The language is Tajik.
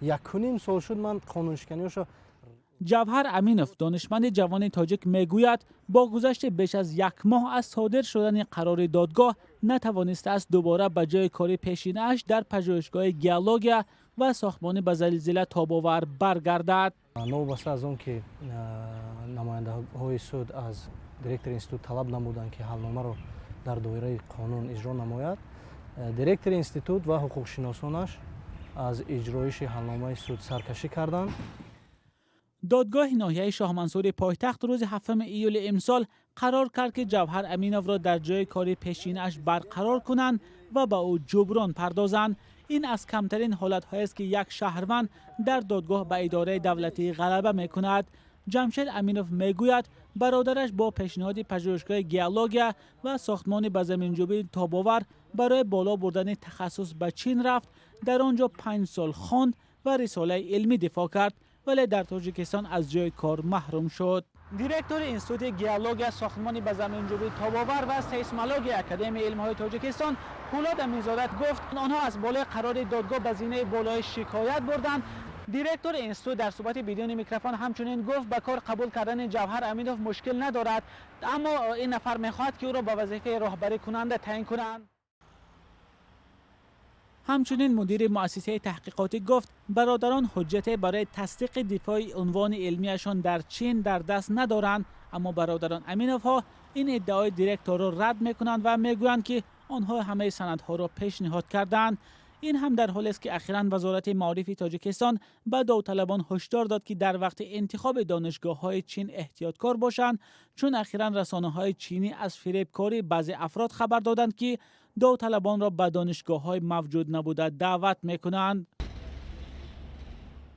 1.5 сол шуд, ман қонуншиканиҳошо. Ҷавҳар Аминов, донишманди ҷавони тоҷик, мегӯяд, бо гузашти беш аз як моҳ аз содир шудани қарори додгоҳ натавонистааст дубора ба ҷои кори пешинааш дар пажӯҳишгоҳи геология ва сохтмони ба залзила тобовар баргардад. Новобаста аз он ки намояндаҳои суд аз директори институт талаб намуданд, ки ҳалномаро дар доираи қонун иҷро намояд, директори институт ва ҳуқуқшиносонаш аз иҷроиши ҳалномаи суд саркашӣ карданд. Додгоҳи ноҳияи Шоҳмансури пойтахт рӯзи 7 июли имсол қарор кард, ки Ҷавҳар Аминовро дар ҷои кори пешинааш барқарор кунанд ва ба ӯ ҷуброн пардозанд. Ин аз камтарин ҳолатҳоест, ки як шаҳрванд дар додгоҳ ба идораи давлатӣ ғалаба мекунад. Ҷамшед Аминов мегӯяд, бародараш бо пешниҳоди пажӯҳишгоҳи геология ва сохтмони ба заминҷӯбии тобовар барои боло бурдани тахассус ба Чин рафт. Дар он ҷо 5 сол хонд ва рисолаи илмӣ дифоъ кард, вале дар Тоҷикистон аз ҷои кор маҳрум шуд. Директори Институти геология, сохтмони ба заминҷӯбии тобовар ва сейсмологияи Академияи илмҳои Тоҷикистон Пулод Аминзода гуфт, онҳо аз болои қарори додгоҳ ба зинаи болои шикоят бурданд. Директори институт дар суҳбати бидуни микрофон ҳамчунин гуфт, ба кор қабул кардани Ҷавҳар Аминов мушкил надорад, аммо ин нафар мехоҳад, ки ӯро ба вазифаи роҳбарӣ кунанда таъин кунанд. Ҳамчунин мудири муассисаи таҳқиқотӣ гуфт, бародарон ҳуҷҷате барои тасдиқи дифои унвони илмияшон дар Чин дар даст надоранд. Аммо бародарон Аминовҳо ин иддаои директорро рад мекунанд ва мегӯянд, ки онҳо ҳамаи санадҳоро пешниҳод карданд. Ин ҳам дар ҳолест, ки ахиран Вазорати маорифи Тоҷикистон ба довталабон ҳушдор дод, ки дар вақти интихоби донишгоҳҳои Чин эҳтиёткор бошанд, чун ахиран расонаҳои чинӣ аз фиребкории баъзе афрод хабар доданд, ки довталабонро ба донишгоҳҳои мавҷуд набуда даъват мекунанд.